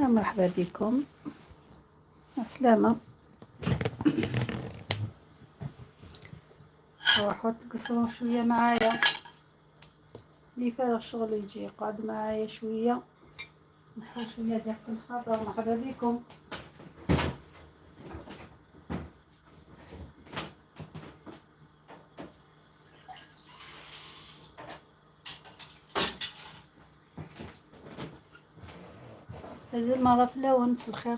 مرحبا بكم، عسلامة. روحوا تقصروا شوية معايا، اللي فارغ شغل يجي يقعد معايا شوية، نحو شوية داك الخاطر. مرحبا بكم. هذه المرة في الأول. مساء الخير.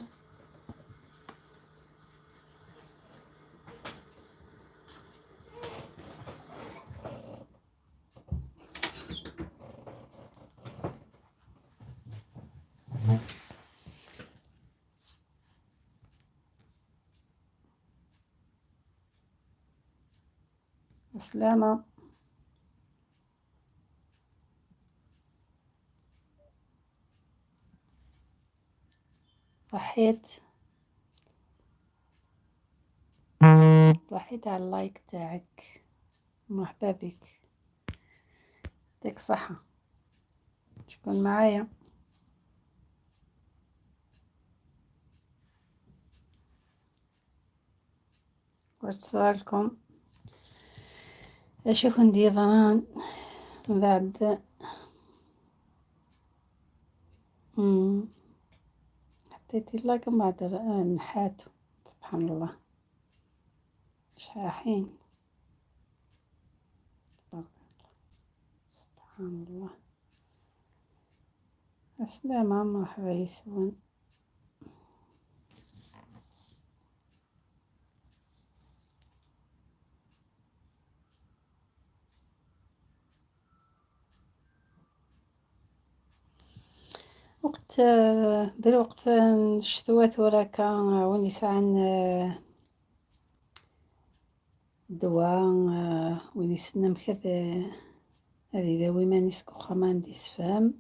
السلامة. صحيت صحيت على اللايك تاعك، مرحبا بك، يعطيك الصحة. شكون معايا؟ واش صرالكم؟ اشوف عندي ضران من بعد. حطيتي اللايك ومن بعد نحاتو. سبحان الله، شاحين، تبارك الله، سبحان الله. السلامة، مرحبا يسون. وقت دير وقت الشتوات وراكا وين يسعن الدواء، وين يسنى مكاد هذه داوي ما نسكو خمان دي سفام.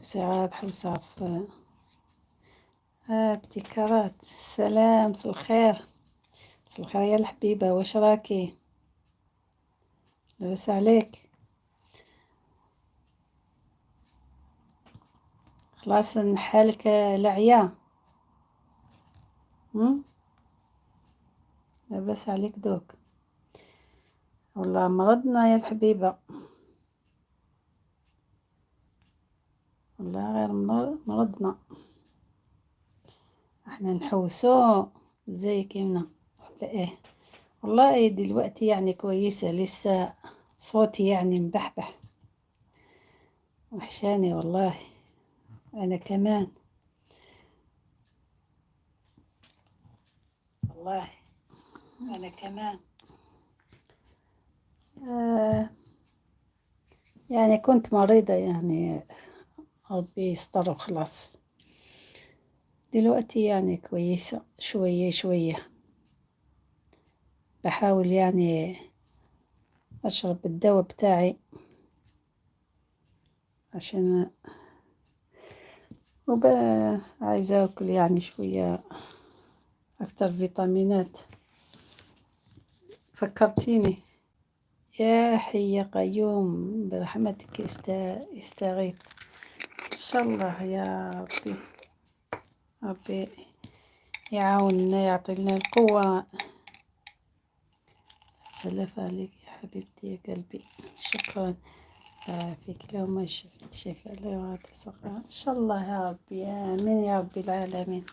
ساعات حوسة في ابتكارات. السلام، مساء الخير. مساء الخير يا الحبيبة، واش راكي؟ لاباس عليك؟ خلاص نحالك العيا؟ لاباس عليك دوك؟ والله مرضنا يا الحبيبة، والله غير مرضنا. احنا نحوسو زي كيمنا ولا ايه؟ والله دلوقتي يعني كويسة، لسه صوتي يعني مبحبح، وحشاني والله. أنا كمان والله، أنا كمان. آه يعني كنت مريضة، يعني ربي يستر وخلاص. دلوقتي يعني كويسة شوية شوية، بحاول يعني أشرب الدواء بتاعي عشان وب عايزة أكل يعني شوية أكتر فيتامينات. فكرتيني يا حي يا قيوم برحمتك استغيث. إن شاء الله يا ربي، ربي يعاوننا يعطينا القوة. سلف عليك يا حبيبتي يا قلبي، شكرا. فيك لو ما شفاء لا يغادر سقما. إن شاء الله يا ربي، آمين يا ربي العالمين.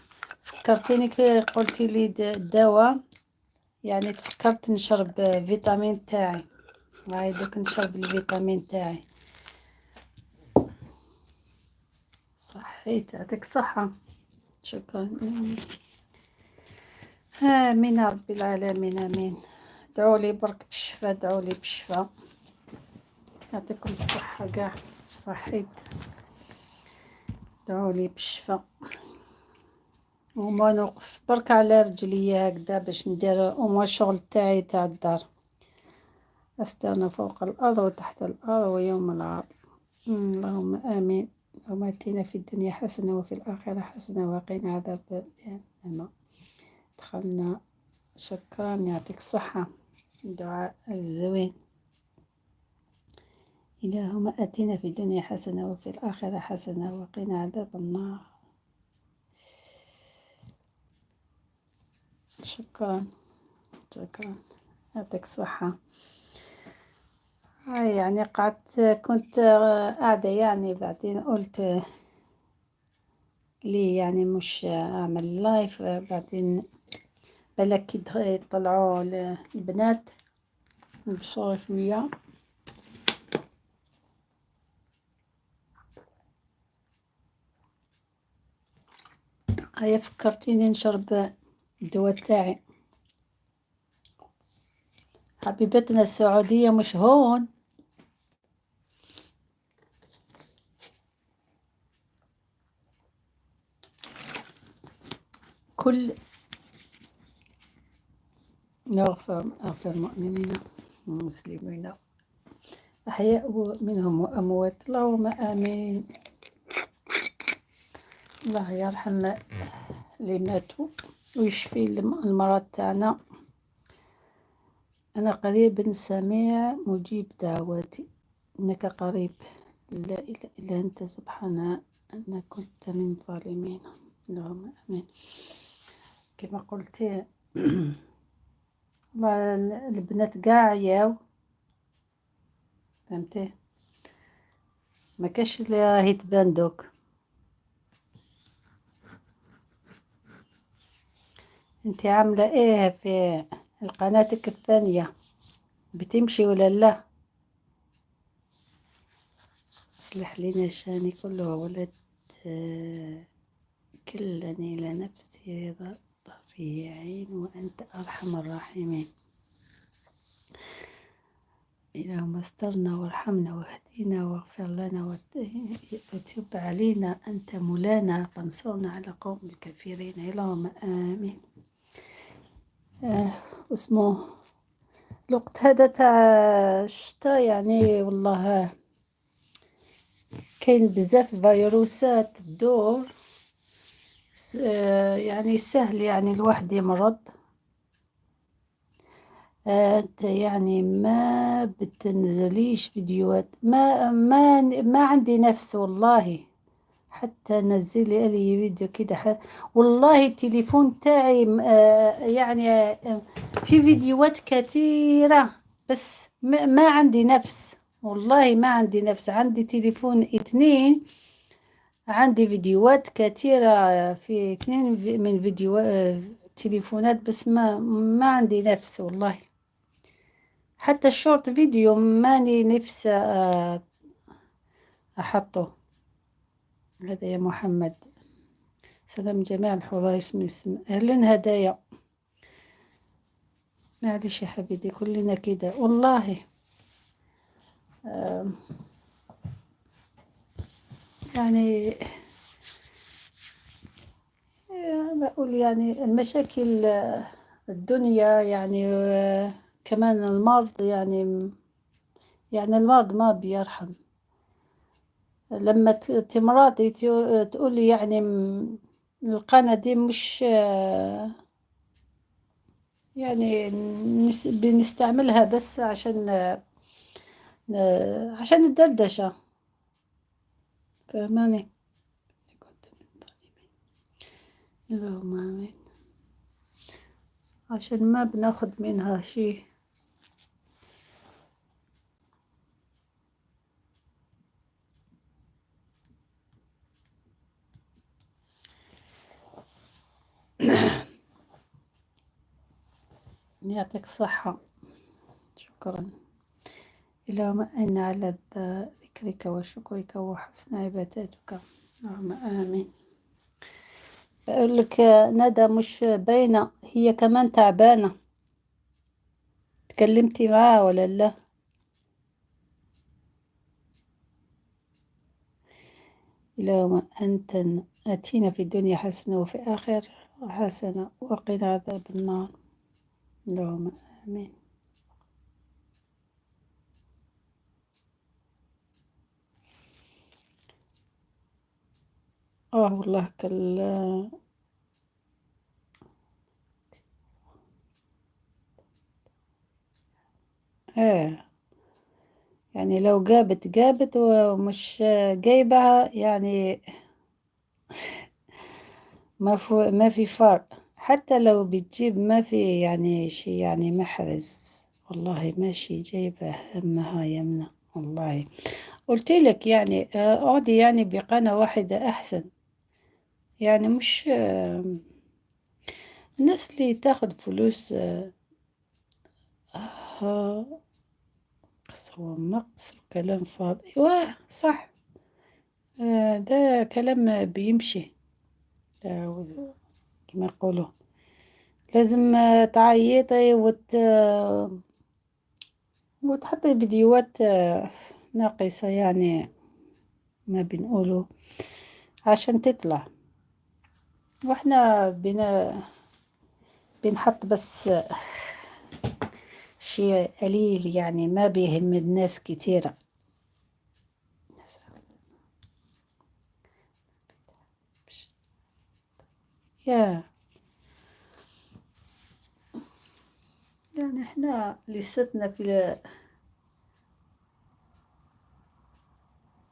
فكرتيني كي قلتي لي الدواء، يعني تفكرت نشرب فيتامين تاعي. هاي دوك نشرب الفيتامين تاعي. صحيت، يعطيك الصحة، شكرا. آمين يا ربي العالمين، آمين. دعوا لي برك بالشفاء، دعوا لي بالشفاء، يعطيكم الصحة كاع. صحيت، دعوا لي بالشفاء وما نوقف برك على رجلي هكذا باش ندير وما الشغل تاعي تاع الدار. أسترنا فوق الأرض وتحت الأرض ويوم العرض. اللهم آمين. اللهم آتنا في الدنيا حسنة وفي الآخرة حسنة وقنا عذاب جهنم. دخلنا. شكرا، يعطيك الصحة، دعاء الزوين. اللهم آتنا في الدنيا حسنة وفي الآخرة حسنة وقنا عذاب النار. شكرا شكرا، يعطيك الصحة. هاي يعني قعدت كنت قاعدة يعني، بعدين قلت ليه يعني مش أعمل live، بعدين بلكي يطلعوا البنات نبصروا شوية. هيا فكرتيني نشرب الدواء تاعي. حبيبتنا السعودية مش هون. كل نغفر أغفر المؤمنين والمسلمين أحياء منهم وأموات، اللهم آمين. الله يرحم اللي ماتوا ويشفي المرض تاعنا. أنا قريب سميع مجيب دعواتي، إنك قريب لا إله إلا أنت سبحانه أنك كنت من الظالمين، اللهم آمين. كما قلت البنات قاع عياو، فهمتي؟ ما كاش اللي راهي تبان دوك. انت عاملة ايه في قناتك الثانية؟ بتمشي ولا لا؟ اصلح لنا شاني كله ولا كلني إلى نفسي طرفي عين وأنت أرحم الراحمين. اللهم استرنا وارحمنا واهدنا واغفر لنا وتب علينا، أنت مولانا فانصرنا على قوم الكافرين، اللهم آمين. اسمه الوقت هذا تاع الشتاء يعني والله كاين بزاف فيروسات تدور، يعني سهل يعني الواحد يمرض. انت يعني ما بتنزليش فيديوهات، ما ما ما عندي نفس والله حتى نزلي لي فيديو كده. والله التليفون تاعي يعني في فيديوهات كثيرة، بس ما عندي نفس والله، ما عندي نفس. عندي تليفون 2، عندي فيديوهات كثيرة في 2 من فيديو تليفونات، بس ما عندي نفس والله. حتى ال short video ماني نفس أحطه. هذا يا محمد، سلام جميع الحضور، اسم اسم أهلا هدايا. معلش يا حبيبي كلنا كده والله. يعني بقول يعني المشاكل الدنيا يعني، كمان المرض يعني، يعني المرض ما بيرحم. لما تمرضي تقولي يعني القناة دي مش يعني بنستعملها بس عشان الدردشة، فهماني؟ كنت من الظالمين، اللهم آمين. عشان ما بناخد منها شيء. يعطيك الصحة، شكرا. اللهم أنا على ذكرك وشكرك وحسن عبادتك، اللهم آمين. بقول لك ندى مش باينة، هي كمان تعبانة. تكلمتي معاها ولا لا؟ اللهم أنت آتينا في الدنيا حسنة وفي آخر حسنة وقنا عذاب النار، اللهم آمين. والله كل ايه يعني لو جابت جابت ومش جايبة يعني ما في فرق. حتى لو بتجيب ما في يعني شيء يعني محرز. والله ماشي جايبة همها يمنى والله. قلت لك يعني اقعدي يعني بقناة واحدة أحسن. يعني مش الناس اللي تاخد فلوس نقص هو نقص وكلام فاضي. واه صح، ده كلام بيمشي. كما يقولوا لازم تعيطي وتحطي فيديوهات ناقصة يعني ما بنقوله عشان تطلع. واحنا بنحط بس شيء قليل يعني ما بيهم الناس كتيرة. يا يعني احنا لستنا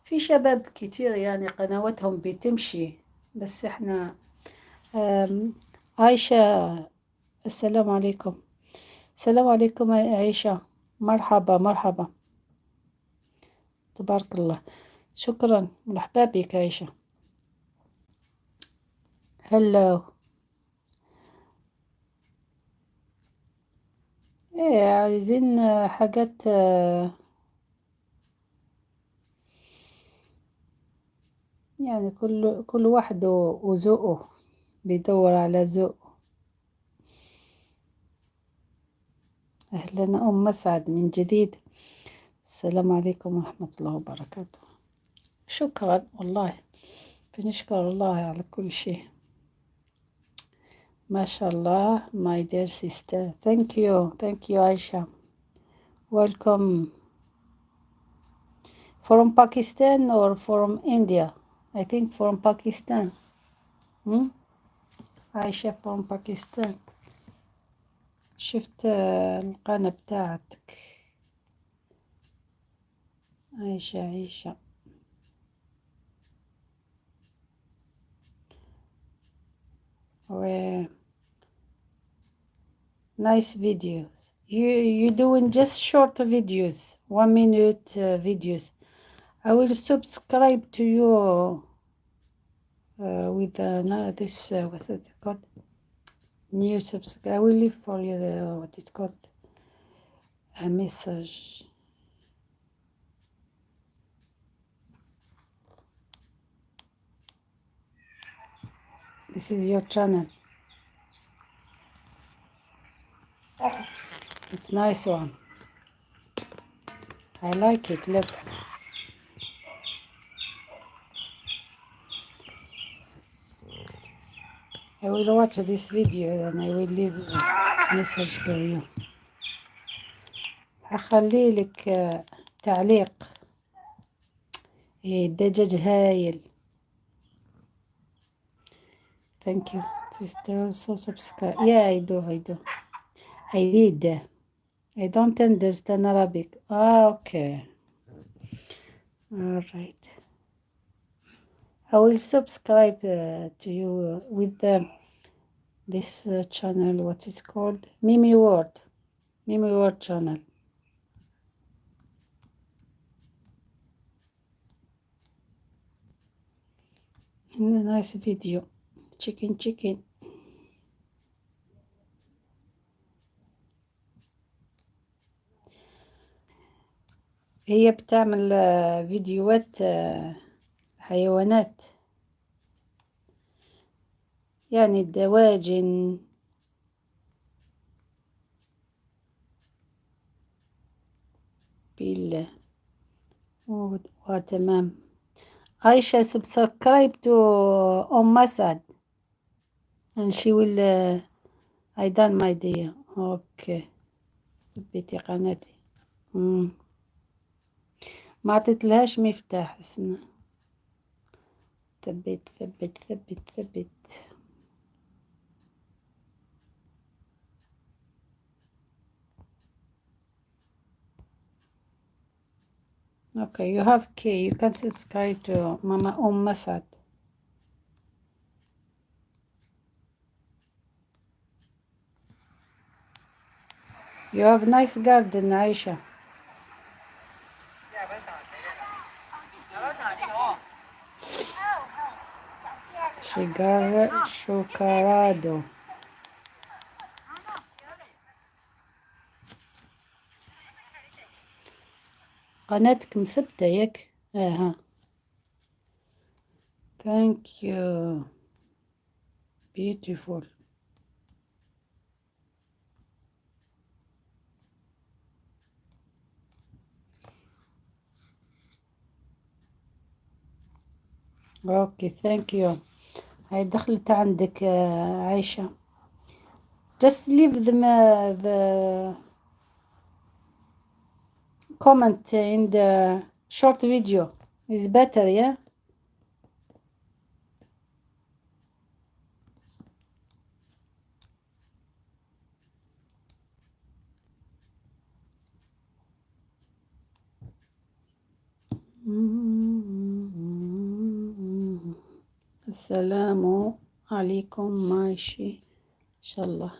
في شباب كتير يعني قنواتهم بتمشي، بس احنا عايشة. السلام عليكم. السلام عليكم يا عيشة، مرحبا مرحبا، تبارك الله، شكرا، مرحبا بك عيشة. هلو. ايه عايزين حاجات يعني كل واحد وذوقه، بيدور على ذوقه. أهلا أم مسعد من جديد، السلام عليكم ورحمة الله وبركاته. شكرا والله، بنشكر الله على كل شيء. ما شاء الله my dear sister, thank you, thank you Aisha, welcome. From Pakistan or from India? I think from Pakistan. Aisha from Pakistan. شفت القناة بتاعتك عايشة. عايشة و nice videos. You doing just short videos, 1 minute videos. I will subscribe to you with no, this what's it called? New subscribe. I will leave for you the what it's called, a message. This is your channel. It's nice one. I like it. Look. I will watch this video and I will leave a message for you. هخلي لك تعليق. إيه، الدجاج هايل. Thank you sister. Also subscribe. Yeah, I do. I do. I did. I don't understand Arabic. Okay. All right. I will subscribe to you with this channel. What is called? Mimi World. Mimi World channel. And a nice video. Chicken, chicken. هي بتعمل فيديوهات حيوانات، يعني الدواجن. بالله وتمام. عايشة subscribe to أم مسعد and she will I done my dear. Okay. ثبتي قناتي. ما عطيتلهاش مفتاح. اسمع، ثبت ثبت ثبت ثبت. Okay, you have K. You can subscribe to Mama Masad. You have nice garden, Aisha. شجر شوكرادو. قناتك مثبتة ياك؟ اها. Thank you. Beautiful. Okay, thank you. هاي دخلت عندك عايشة. Just leave the comment in the short video. It's better, yeah? السلام عليكم، ماشي إن شاء الله.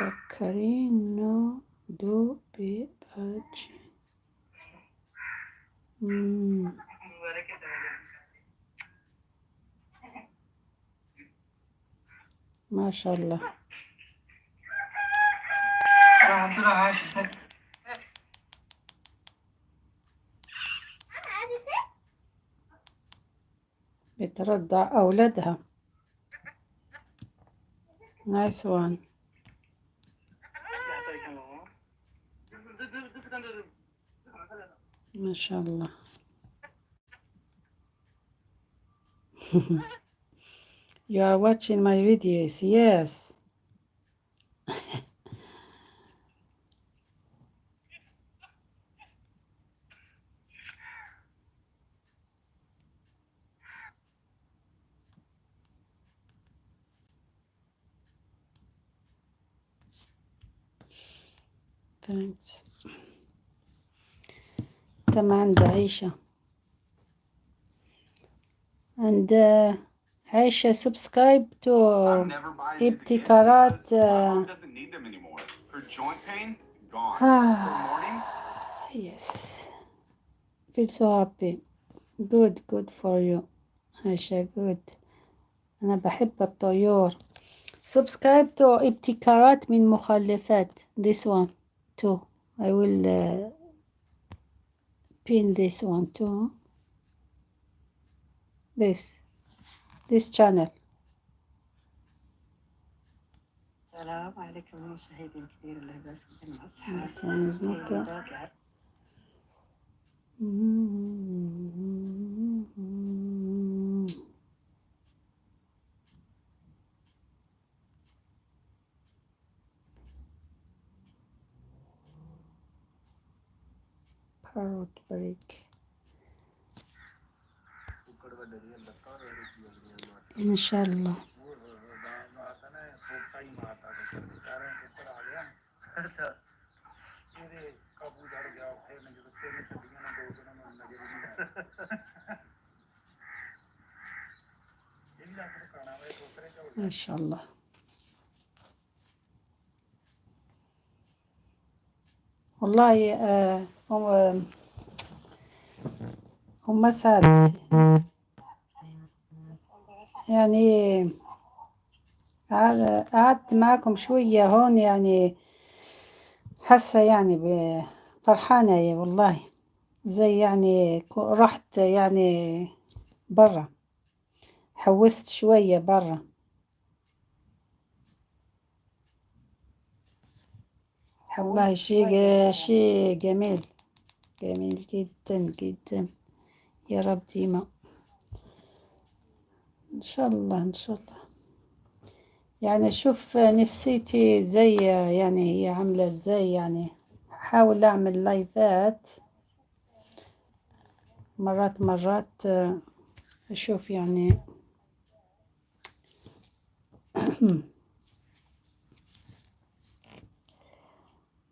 بكرينو دو بي باجي. ما شاء الله. بترضع أولادها. Nice one. ما شاء الله. You are watching my videos, yes. Thanks. تم عند عيشة. عند عايشة subscribe to I'm never buying these again ابتكارات. Because my mom doesn't need them anymore. Her joint pain, gone. Her mornings, Yes. Feel so happy. Good, good for you. عايشة good. أنا بحب الطيور. Subscribe to ابتكارات من مخلفات. This one too. I will pin this one too. This channel. السلام عليكم المشاهدين كثير لاباس مع This one is not. Parrot break. إن شاء الله. ما شاء الله. والله هم سعد يعني قعدت معكم شوية هون، يعني حاسة يعني فرحانة يا والله، زي يعني رحت يعني برا، حوست شوية برا. والله شيء جميل، جميل جدا جدا. يا رب ديما إن شاء الله، إن شاء الله. يعني شوف نفسيتي زي يعني هي عاملة ازاي، يعني هحاول أعمل لايفات مرات مرات. أشوف يعني.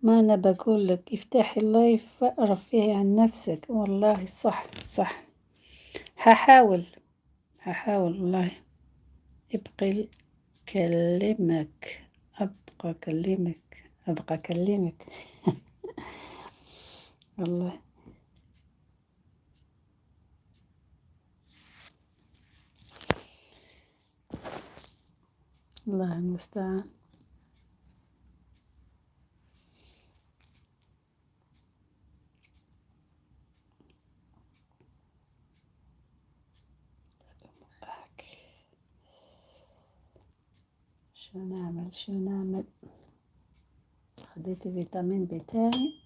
ما أنا بقول لك افتحي ال live، رفهي عن نفسك. والله صح صح، هحاول هحاول والله. ابقي كلمك، أبقى أكلمك، أبقى أكلمك. والله الله المستعان. شو نعمل شو نعمل؟ خديت فيتامين بتاعي.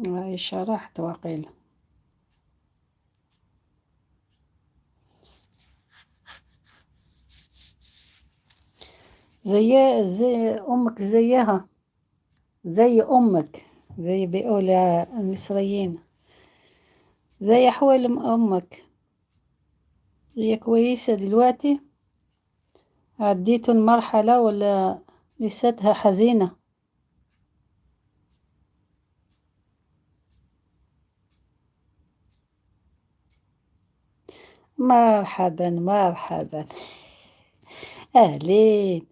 عايشة راحت وقيل. زي أمك، زيها زي أمك، زي بيقول المصريين، زي أحوال أمك. هي كويسة دلوقتي؟ عديتوا المرحلة ولا لساتها حزينة؟ مرحبا مرحبا، أهلين،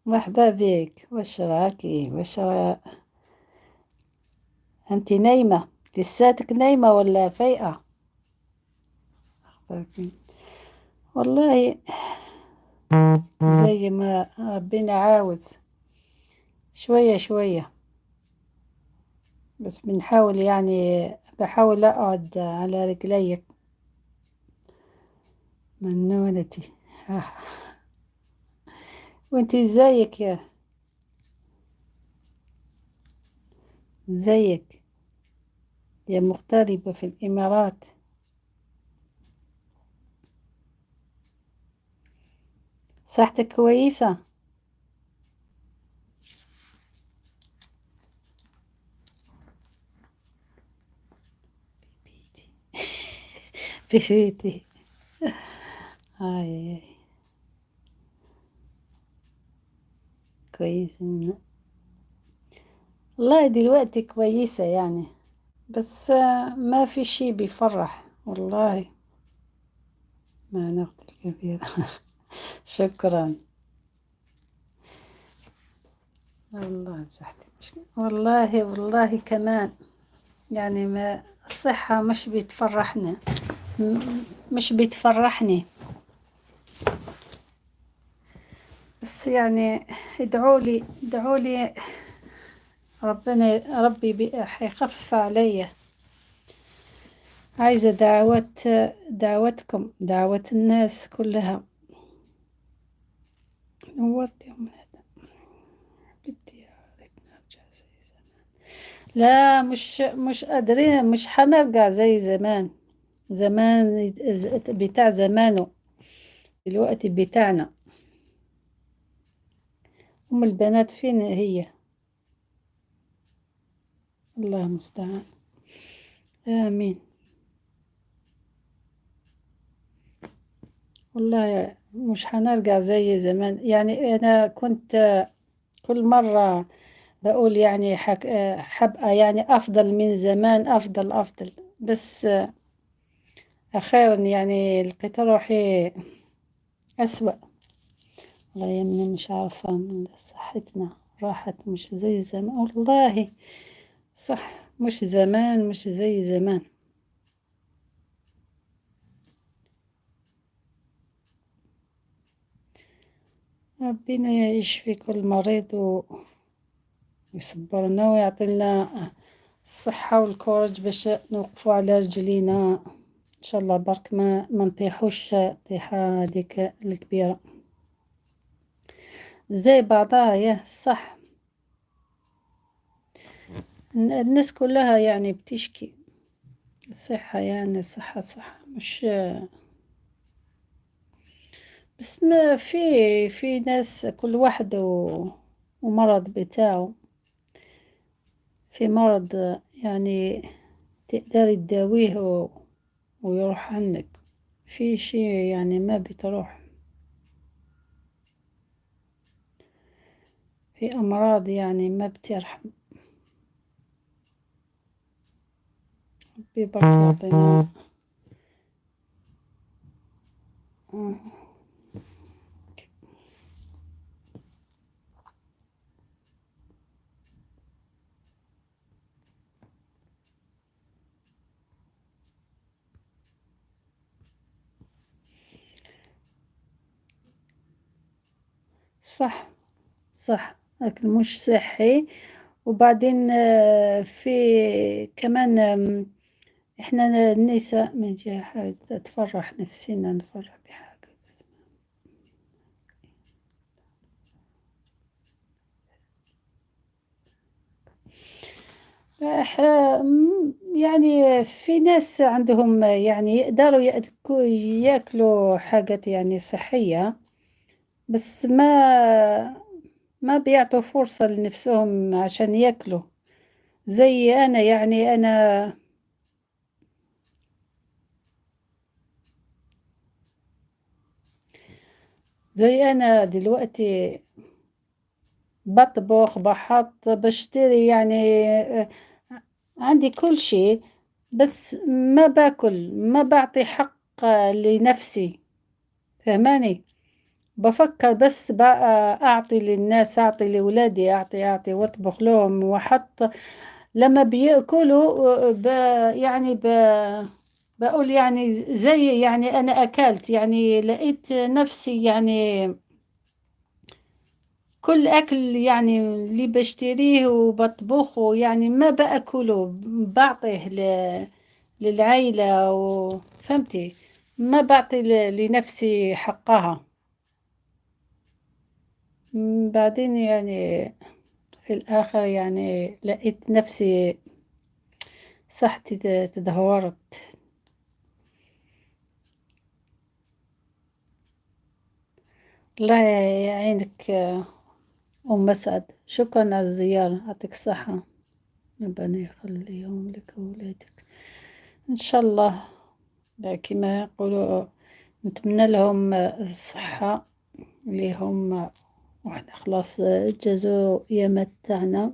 مرحبا بك. واش راكي؟ واش أنت نايمة؟ لساتك نايمة ولا فايقة؟ أخبارك؟ والله زي ما ربنا عاوز، شوية شوية بس بنحاول يعني، بحاول أقعد على رجلي. منونتي. وانتي ازيك يا ازيك يا مغتربة في الإمارات؟ صحتك كويسة؟ بيتي بيتي. آي آي كويس. والله دلوقتي كويسة يعني، بس ما في شي بيفرح والله. مع أختي الكبيرة. شكرا. والله صحتي مش، والله والله كمان يعني، ما الصحة مش بتفرحنا، مش بتفرحني. بس يعني ادعولي ادعولي ربنا، ربي حيخفف عليا. عايزة دعوات، دعوتكم، دعوة الناس كلها. نورت يا أم هذا حبيبتي، يا ريت نرجع زي زمان. لا مش قادرين، مش حنرجع زي زمان. زمان بتاع زمانه، دلوقتي بتاعنا. أم البنات فين هي؟ الله المستعان. آمين. والله مش حنرجع زي زمان يعني. أنا كنت كل مرة بقول يعني حبقى يعني أفضل من زمان، أفضل أفضل، بس أخيرا يعني لقيت روحي أسوأ. والله يا منى مش عارفة، صحتنا راحت مش زي زمان والله. صح، مش زمان، مش زي زمان. ربنا يشفي كل مريض ويصبرنا ويعطينا الصحة والكورج باش نوقفوا على رجلينا إن شاء الله. برك ما نطيحوش طيحة هذيك الكبيرة. زي بعضها يا صح. الناس كلها يعني بتشكي الصحة، يعني صحة صحة مش بس، ما في ناس كل واحد ومرض بتاعه، في مرض يعني تقدري تداويه ويروح عنك، في شيء يعني ما بتروح، في أمراض يعني ما بترحم. ربي برك يعطينا. صح صح، أكل مش صحي. وبعدين في كمان إحنا النساء من جهة حاجة تفرح نفسنا، نفرح بحاجة بس. يعني في ناس عندهم يعني يقدروا ياكلوا حاجات يعني صحية، بس ما بيعطوا فرصة لنفسهم عشان ياكلوا. زي أنا يعني أنا زي أنا دلوقتي بطبخ، بحط، بشتري، يعني عندي كل شيء، بس ما باكل، ما بعطي حق لنفسي، فهماني؟ بفكر بس بقى أعطي للناس، أعطي لولادي، أعطي أعطي وأطبخ لهم وأحط. لما بيأكلوا يعني بقول يعني زي يعني أنا أكلت، يعني لقيت نفسي يعني كل أكل يعني اللي بشتريه وبطبخه يعني ما بأكله، بعطيه للعيلة فهمتي؟ ما بعطي لنفسي حقها. بعدين يعني في الآخر يعني لقيت نفسي صحتي تدهورت. الله يعينك أم مسعد، شكرا على الزيارة، يعطيك الصحة، ربنا يخليهم لك وولادك إن شاء الله. كما يقولوا نتمنى لهم الصحة ليهم، وحنا خلاص جازوا يامات تاعنا،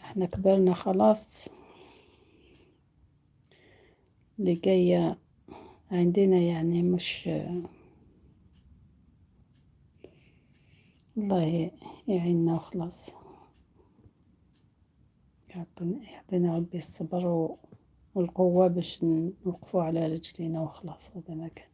احنا كبرنا خلاص، اللي جاية عندنا يعني مش، الله يعيننا وخلاص، يعطينا ربي الصبر والقوة باش نوقفوا على رجلينا وخلاص. هذا ما كان.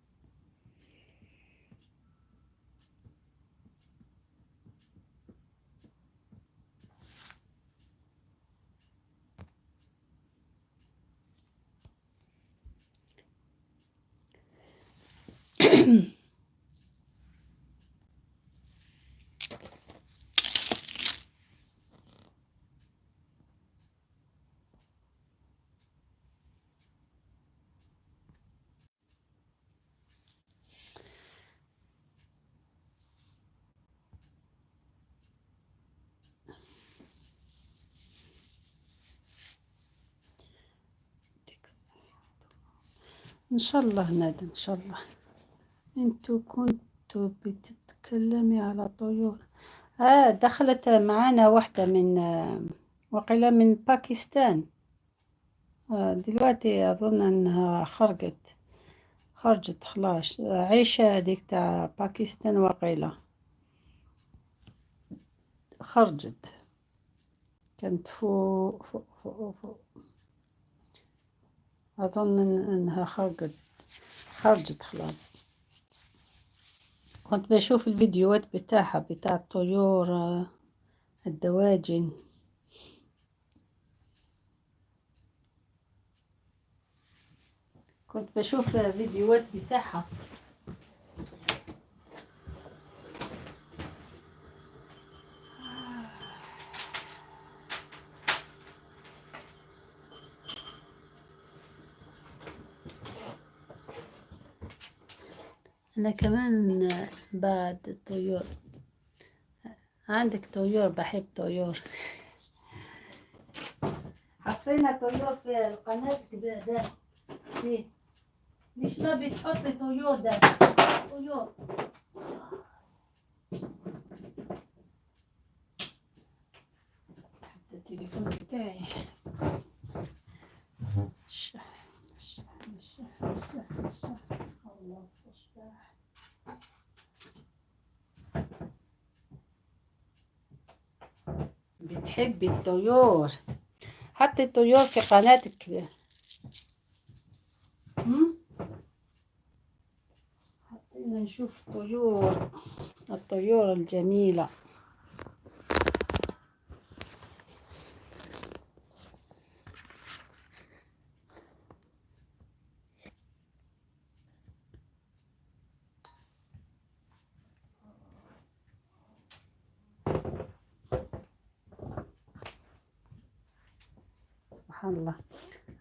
إن شاء الله ندى، إن شاء الله. انتو كنتوا بتتكلمي على طيور. دخلت معانا واحدة من وقيلة من باكستان. دلوقتي أظن أنها خرجت خلاص. عيشة هذيك تاع باكستان وقيلة خرجت، كانت فوق فوق فوق فوق. أظن أنها خرجت خلاص. كنت بشوف الفيديوهات بتاعها بتاع الطيور، الدواجن. كنت بشوف فيديوهات بتاعها. أنا كمان بعد الطيور. عندك طيور؟ بحب طيور. حطينا طيور في القناة ده ليه؟ ليش ما بتحطي طيور ده؟ طيور. حتى التليفون بتاعي الشحن الشحن الشحن الشحن الشحن خلص الشحن. بتحبي الطيور؟ حطي الطيور في قناتك. حطينا نشوف الطيور، الطيور الجميلة. سبحان الله.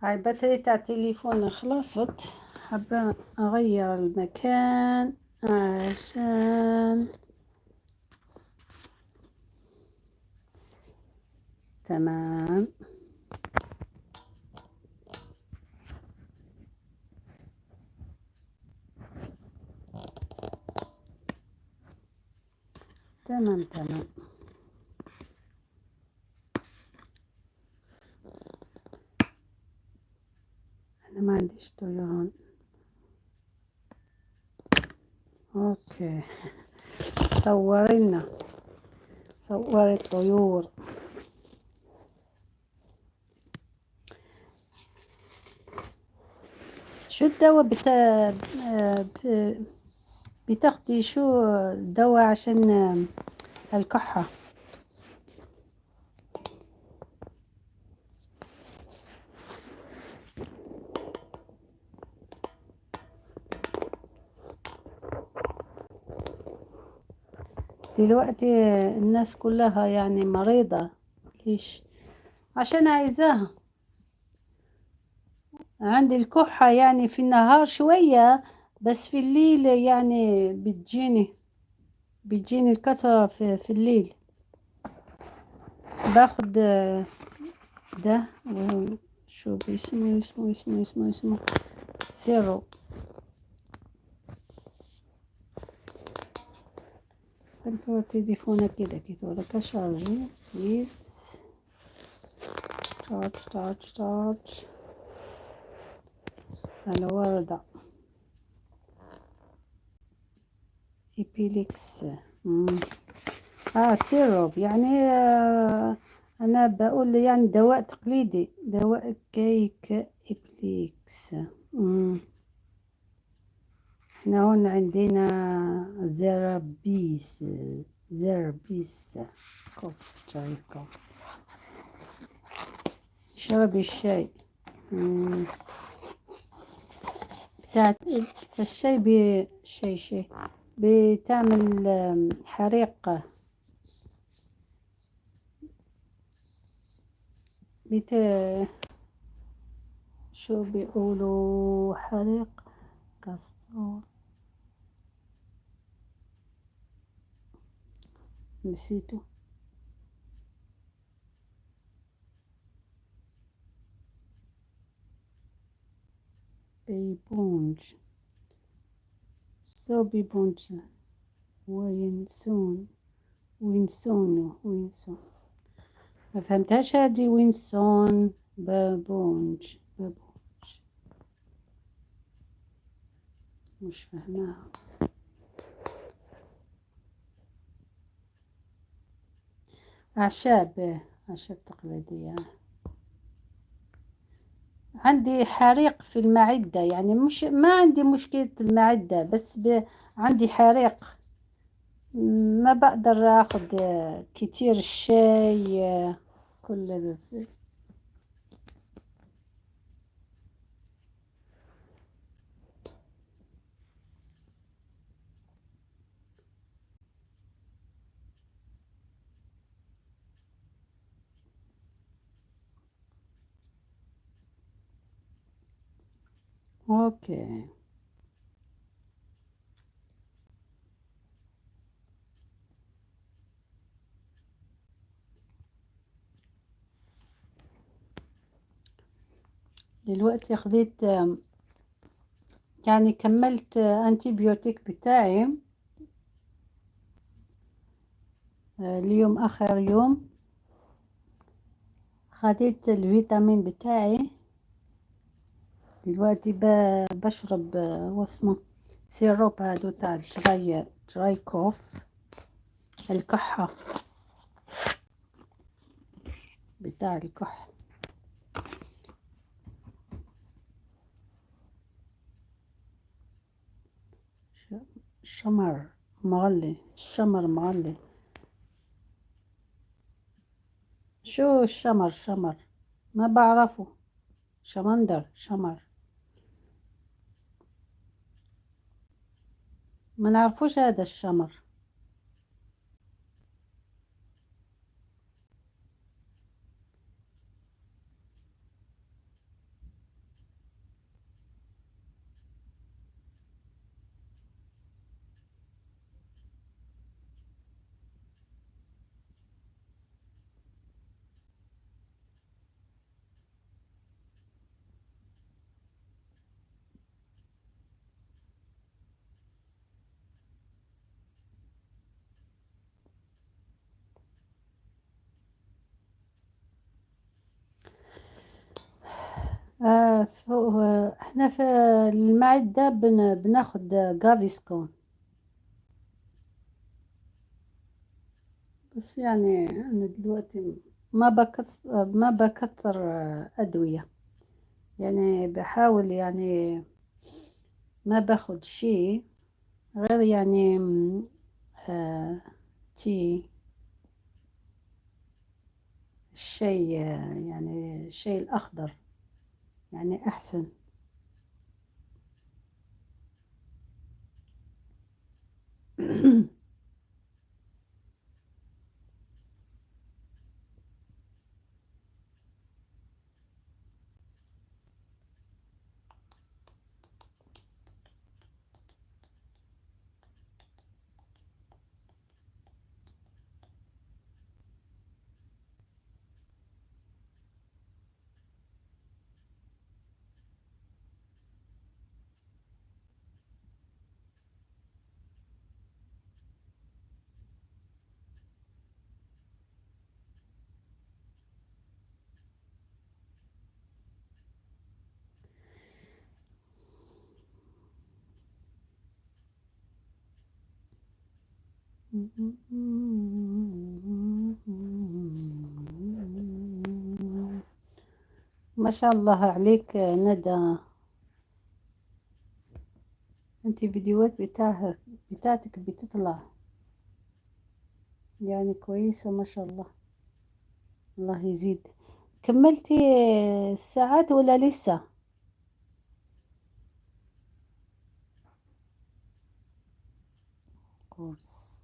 هاي باتري تاع التليفون خلصت، حابة أغير المكان عشان تمام. تمام تمام. أنا ما عنديش طيران. okay، صورينا، صوري الطيور. شو الدواء بتاخدي؟ شو الدواء عشان الكحة؟ دلوقتي الناس كلها يعني مريضة. ليش؟ عشان عايزاها. عندي الكحة يعني في النهار شوية، بس في الليل يعني بتجيني الكثرة في الليل. باخد ده شو باسمه، اسمه اسمه اسمه اسمه سيرو. انتو تليفونك كده كده ولا كشارجي بليز. تشارج تشارج تشارج. الوردة إبيليكس. سيروب يعني. أنا بقول يعني دواء تقليدي، دواء كيك إبليكس. احنا هون عندنا زربيس، زربيس كوف شاي كوف. شربي الشاي. بتاعت الشاي شاي شاي بتعمل حريق. شو بيقولوا حريق كاستور، نسيته. بيبونج، سو بيبونج وينسون، وينسون، وينسون. ما فهمتهاش هادي. وينسون بابونج، بابونج مش فاهماها. أعشاب، أعشاب تقليدية. عندي حريق في المعدة، يعني مش ما عندي مشكلة المعدة، بس عندي حريق، ما بقدر اخذ كتير الشاي كل هذا. okay. دلوقتي خذيت، يعني كملت antibiotique بتاعي. اليوم آخر يوم. خديت الفيتامين بتاعي. دلوقتي بشرب واسمه sirop هادو تاع dry dry cough، الكحة، بتاع الكح. شمر مغلي، الشمر مغلي. شو الشمر؟ شمر ما بعرفه. شمندر، شمر ما نعرفوش هذا الشمر. احنا في المعدة بناخد Gaviscon، بس يعني أنا دلوقتي ما بكثر أدوية، يعني بحاول يعني ما باخد شيء غير يعني tea، الشاي، يعني الشاي الأخضر يعني أحسن. ما شاء الله عليك ندى، انت فيديوهات بتاعتك بتطلع يعني كويسة ما شاء الله، الله يزيد. كملتي الساعات ولا لسه؟ كورس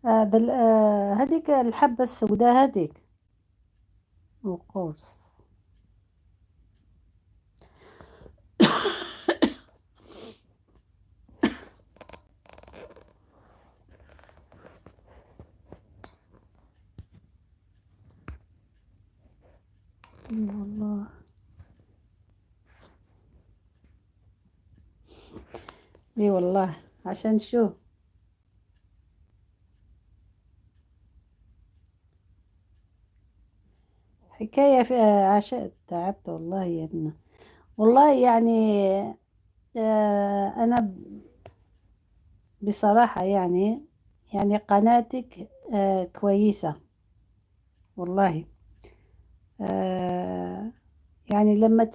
هذا هذيك الحبة السوداء هذيك وقرص. والله اي والله، عشان شو؟ حكاية في عشان تعبت والله يا ابنة، والله يعني أنا بصراحة يعني قناتك كويسة والله. يعني لما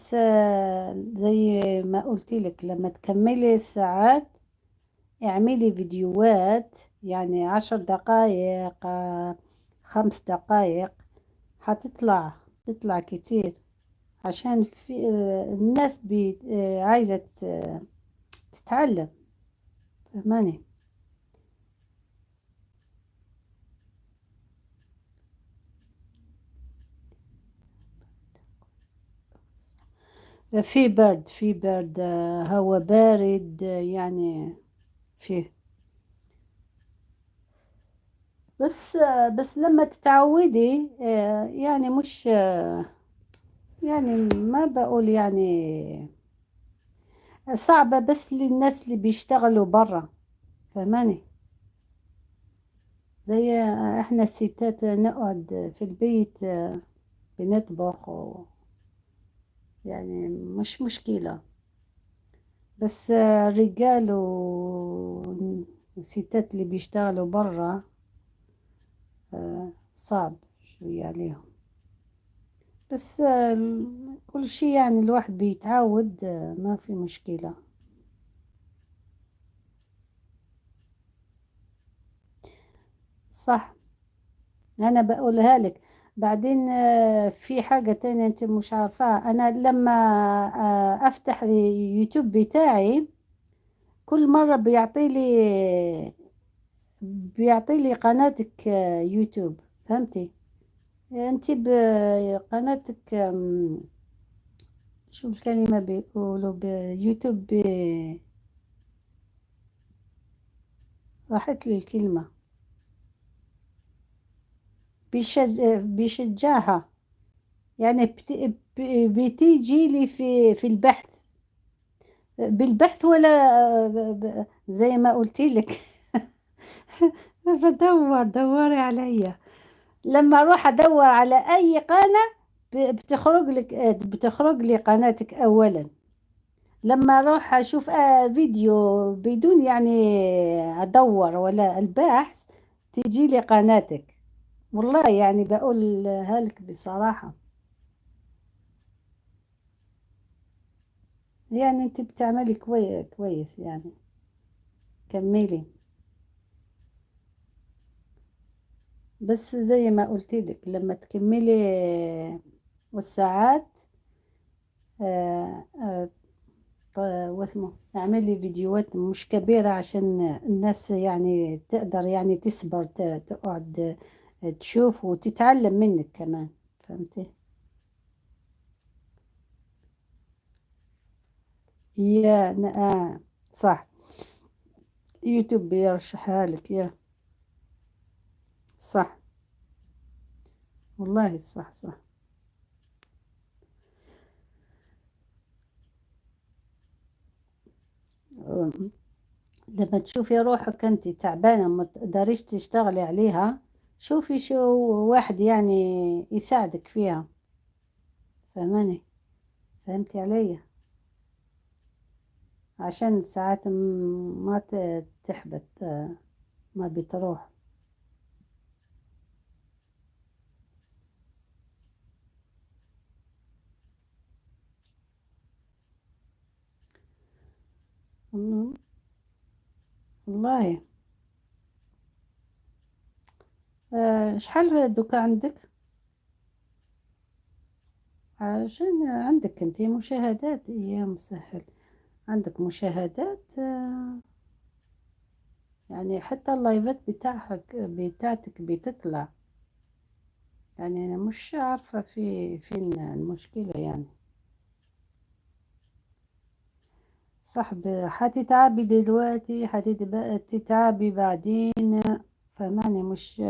زي ما قلت لك، لما تكملي الساعات اعملي فيديوهات، يعني 10 دقايق، 5 دقايق، هتطلع تطلع كتير، عشان في الناس عايزة تتعلم، فهماني؟ في برد، في برد، هوا بارد، يعني فيه. بس لما تتعودي، يعني مش، يعني ما بقول يعني صعبة، بس للناس اللي بيشتغلوا برا، فهماني؟ زي احنا الستات نقعد في البيت، بنطبخ يعني مش مشكلة. بس الرجال والستات اللي بيشتغلوا برا، صعب شوية عليهم. بس كل شيء يعني الواحد بيتعود، ما في مشكلة. صح، أنا بقولها لك. بعدين في حاجة تانية أنت مش عارفاها. أنا لما أفتح اليوتيوب بتاعي كل مرة بيعطي لي قناتك، يوتيوب، فهمتي؟ أنت بقناتك، شو الكلمة بيقولوا بيوتيوب، راحت لي الكلمة. بيشجعها يعني، بتيجي لي في البحث، بالبحث ولا زي ما قلت لك. بدور، دوري عليا. لما اروح ادور على اي قناة بتخرج لك، بتخرج لي قناتك اولا. لما اروح اشوف فيديو بدون يعني ادور ولا البحث، تجي لي قناتك. والله يعني بقولها لك بصراحة، يعني انت بتعملي كويس يعني، كملي. بس زي ما قلت لك، لما تكملي الساعات، واسمه، اعملي فيديوهات مش كبيرة عشان الناس يعني تقدر يعني تصبر، تقعد تشوف وتتعلم منك كمان، فهمتي؟ يا صح، يوتيوب بيرشحها لك، يا صح، والله صح صح. لما تشوفي روحك انت تعبانة ما تقدريش تشتغلي عليها، شوفي شو واحد يعني يساعدك فيها، فهماني؟ فهمتي عليا؟ عشان ساعات ما تحبط، ما بتروح. والله. شحال دوكا عندك؟ عشان عندك انتي مشاهدات، يا مسهل عندك مشاهدات، يعني حتى اللايفات بتاعتك بتطلع. يعني انا مش عارفة فين المشكلة يعني. صاحب حتتعبي دلوقتي، حتتعبي بعدين، فهماني؟ مش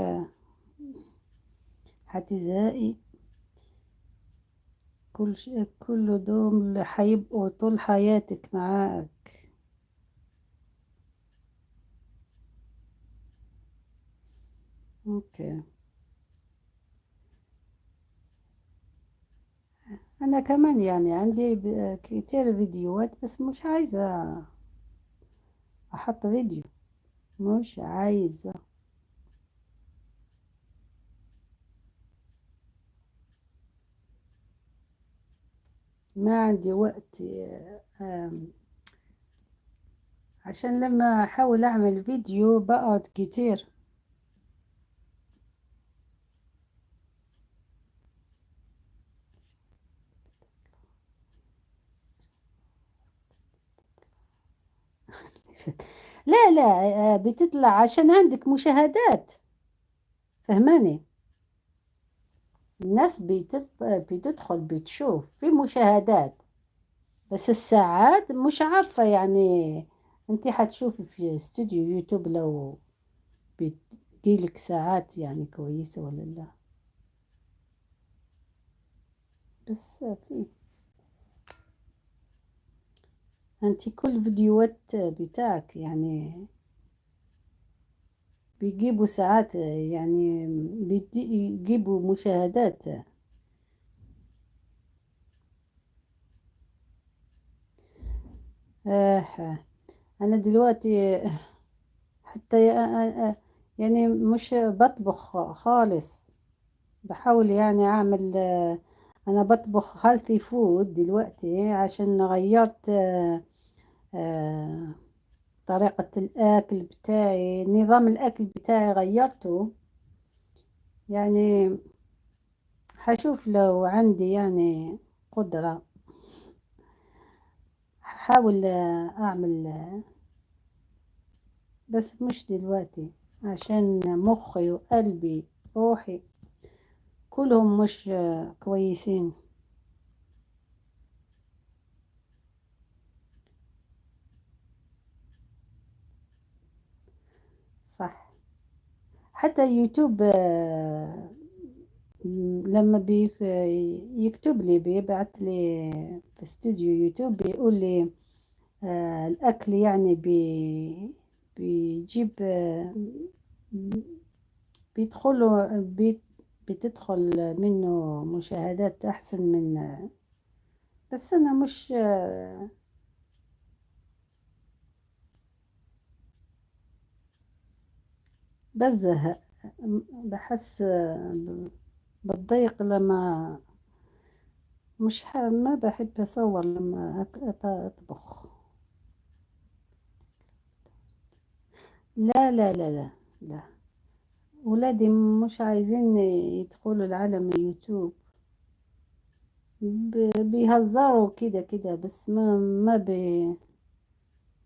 حتزهقي. كل دوم حيبقوا طول حياتك معاك. okay، انا كمان يعني عندي كتير فيديوهات، بس مش عايزة احط فيديو، مش عايزة. ما عندي وقت، عشان لما احاول اعمل فيديو بقعد كتير. لا لا، بتطلع عشان عندك مشاهدات، فهماني؟ الناس بتدخل بتشوف في مشاهدات. بس الساعات مش عارفة يعني. انت حتشوفي في استوديو يوتيوب لو بتجيلك ساعات يعني كويسة ولا لا. بس في انت كل فيديوهات بتاعك يعني بيجيبوا ساعات، يعني بيجيبوا مشاهدات. آه أنا دلوقتي حتى يعني مش بطبخ خالص، بحاول يعني أعمل. أنا بطبخ healthy food دلوقتي عشان غيرت طريقة الأكل بتاعي، نظام الأكل بتاعي غيرته. يعني حشوف لو عندي يعني قدرة هحاول أعمل، بس مش دلوقتي عشان مخي وقلبي روحي كلهم مش كويسين. صح، حتى يوتيوب لما يكتب لي، بيبعت لي في استوديو يوتيوب بيقول لي الأكل يعني بيجيب بيدخلوا بتدخل منه مشاهدات أحسن من، بس أنا مش بزهق، بحس بتضايق لما مش ما بحب أصور لما أطبخ. لا لا لا لا لا، ولادي مش عايزين يدخلوا العالم اليوتيوب، بيهزروا كده كده، بس ما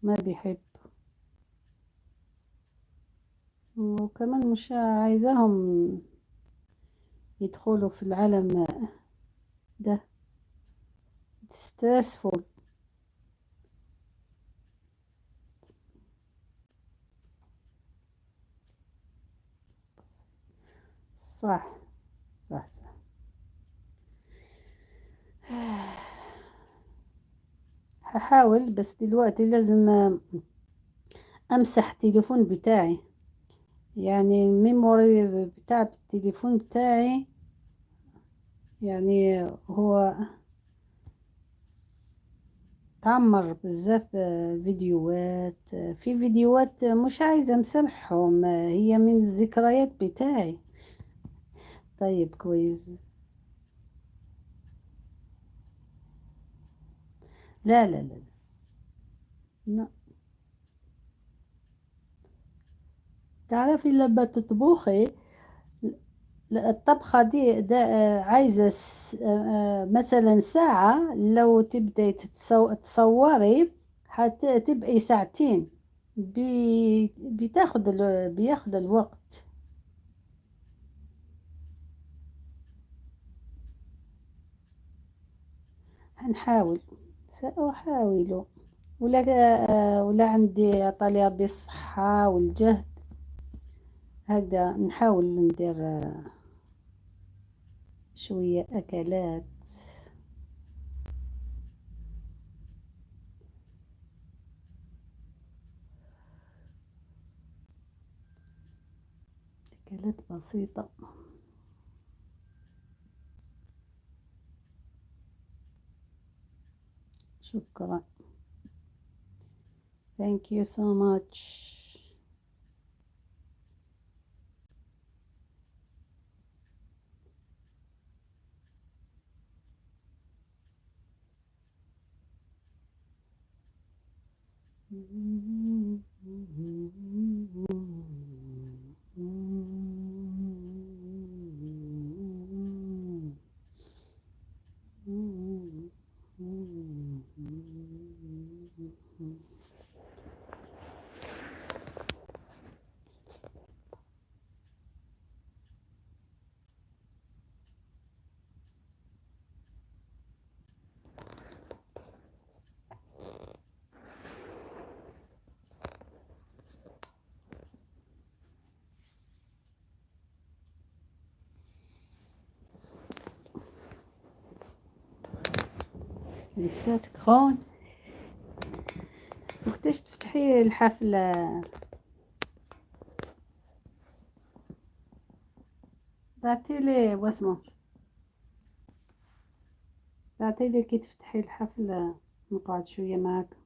بيحب. وكمان مش عايزاهم يدخلوا في العالم ده، stressful. صح صح صح. هحاول، بس دلوقتي لازم امسح التليفون بتاعي، يعني ال memory بتاع التليفون بتاعي يعني هو تعمر بزاف فيديوهات، في فيديوهات مش عايزة امسحهم، هي من الذكريات بتاعي. طيب كويس. لا لا لا لا، تعرفي لما تطبخي الطبخة دي ده عايزة مثلا ساعة، لو تبدأي تصوري هتبقي ساعتين، بتاخد بياخد الوقت. هنحاول، سأحاول، ولا عندي عطالي ربي الصحة والجهد هكذا نحاول ندير شوية أكلات. أكلات بسيطة. شكرا. Thank you so much. لساتك هون؟ وقتاش تفتحي الحفلة؟ بعتيلي واسمو، بعتيلي كي تفتحي الحفلة نقعد شوية معاك.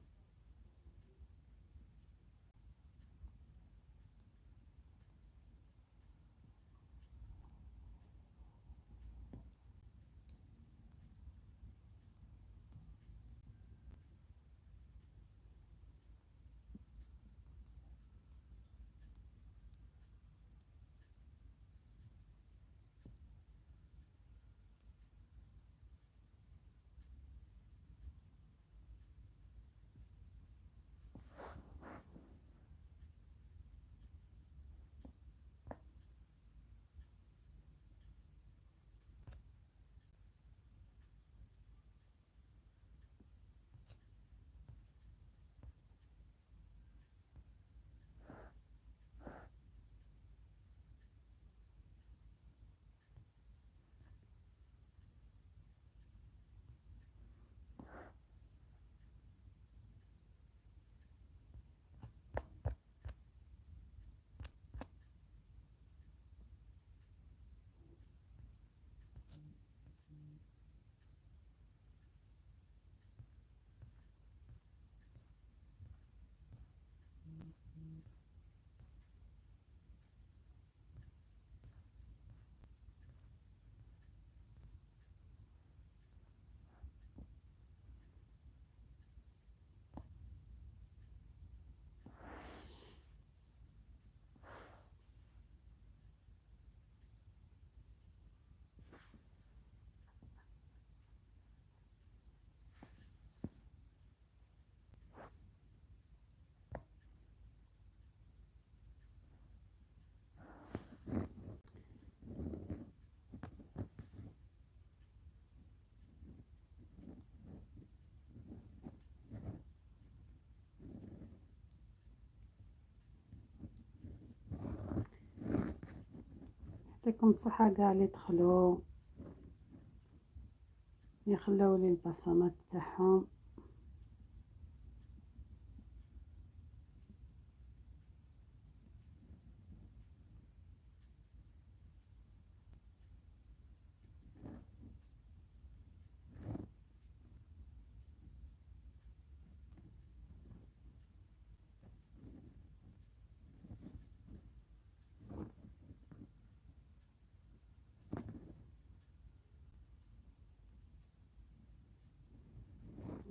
يعطيكم الصحة قاع اللي دخلوا يخلوا لي البصمات تاعهم.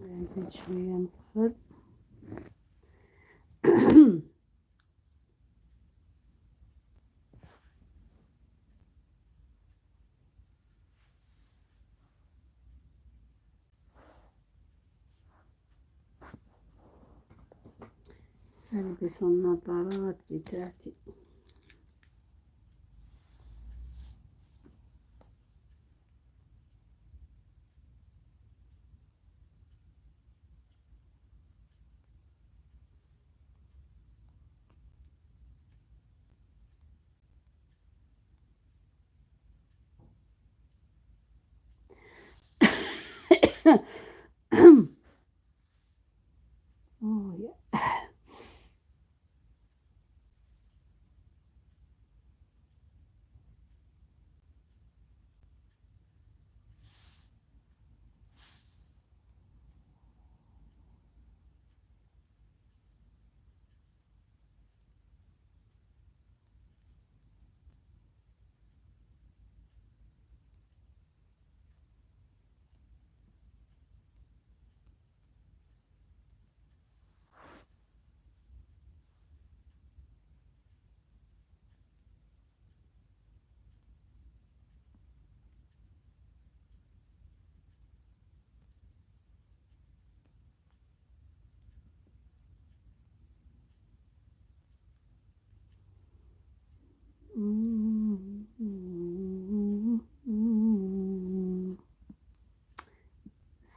نزيد شوية نقفل. ألبس النظارات بتاعتي. Oh yeah.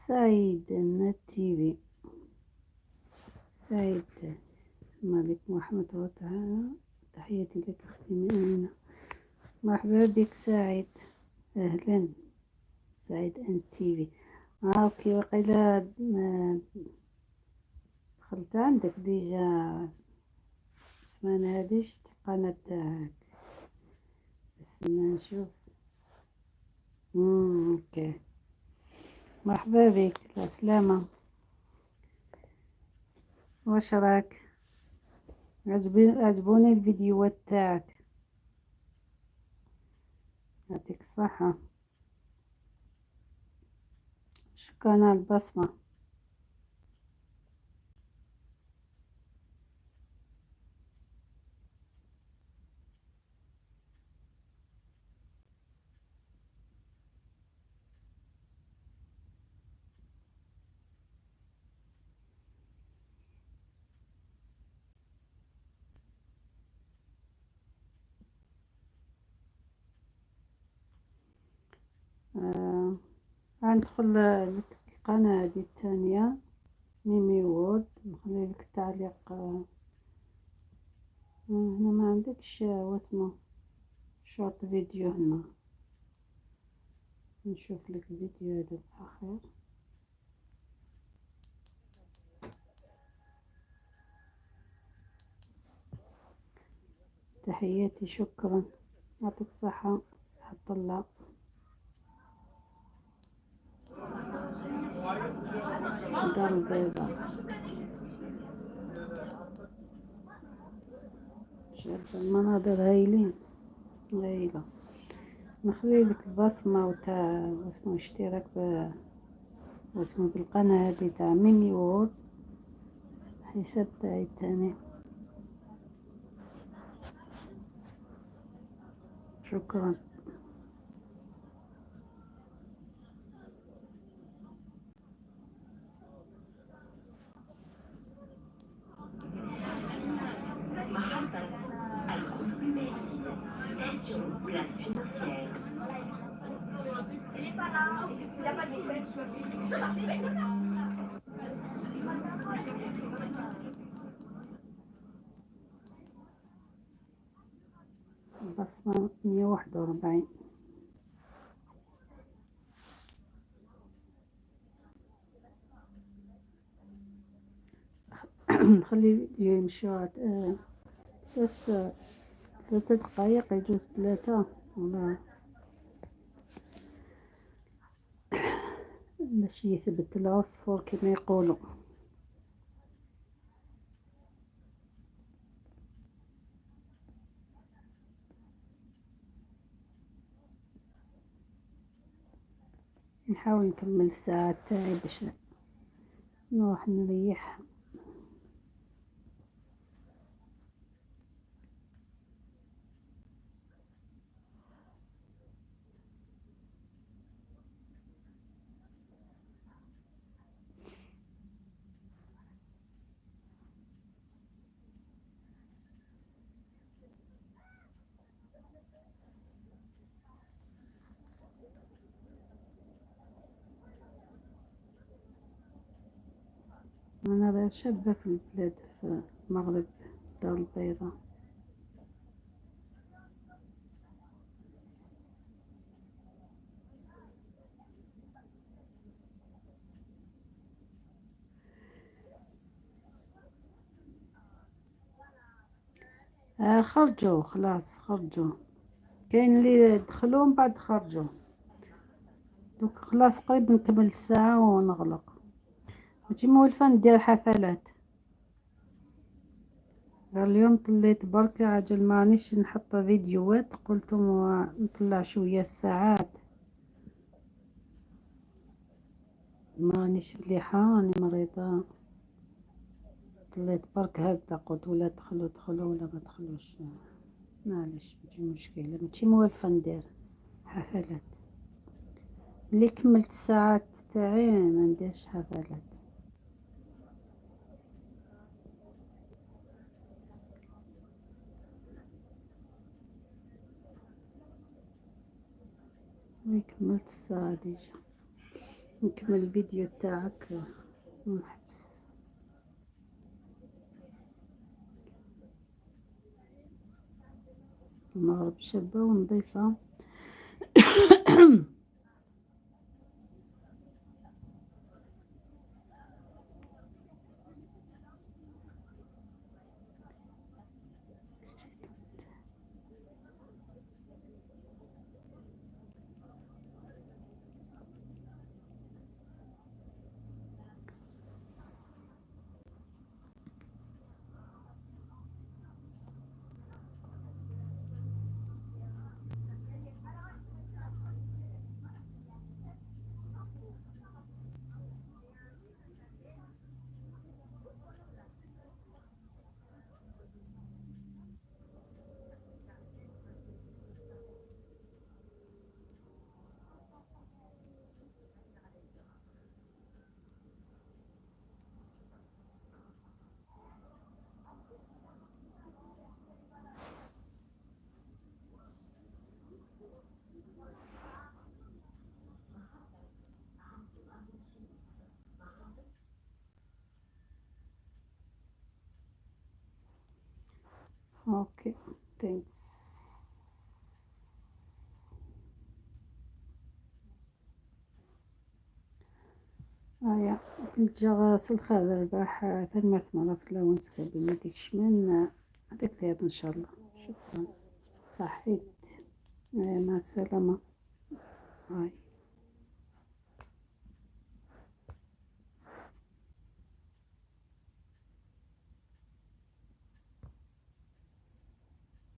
سعيد النت تيفي، سعيد، السلام عليكم ورحمة الله تعالى، تحياتي لك أختي أمينة. مرحبا بك سعيد، أهلا سعيد أن تيفي. OK، وقيلا دخلت عندك déjà السمانة هادي، شفت القناة تاعك، استنى نشوف. OK، مرحبا بك، السلامة. واش راك؟ عجبوني الفيديوهات تاعك، يعطيك الصحة، شكرا على البصمة. غندخل القناة هذه الثانية ميمي وورد، نخلي لك التعليق. هنا ما عندكش واسمه short video، هنا نشوف لك فيديو هذا الأخير. تحياتي، شكرا، يعطيك الصحة عبد الله. دار البيضاء شايف المناظر هايلين هايلة. نخلي لك البصمة وتاع واسمو اشتراك واسمو بالقناة هذه تاع ميمي وورد، الحساب تاعي الثاني. شكرا. محطة القطب المالي، station place financière. البصمة 141. نخلي يمشي بس 3 دقايق، يجوز 3 ولا باش يثبت العصفور كما يقولوا. نحاول نكمل الساعة تاعي باش نروح نريح. مناظر شابة في البلاد، في المغرب، الدار البيضاء. خرجوا خلاص، خرجوا، كاين اللي دخلوا من بعد خرجوا. دوك خلاص قريب نكمل الساعة ونغلق. ماشي مولفة ندير حفلات، غير اليوم طليت برك عجل مانيش نحط فيديوهات، قلت نطلع شوية الساعات. مانيش مليحة، راني مريضة، طليت برك هكذا، قلت ولا دخلوا دخلوا ولا ما دخلوش معليش، ماشي مشكلة، ماشي مولفة ندير حفلات. اللي كملت الساعات تاعي ما نديرش حفلات. كملت الساعة déjà، نكمل الفيديو تاعك ونحبس. المغرب شابة ونظيفة. Okay, thanks. هيا كنت جا الخير الرباح ثمرت مرة في الأول سكابين ديك شمان هذاك ثياب إن شاء الله. شكرا، صحيت، مع السلامة، باي.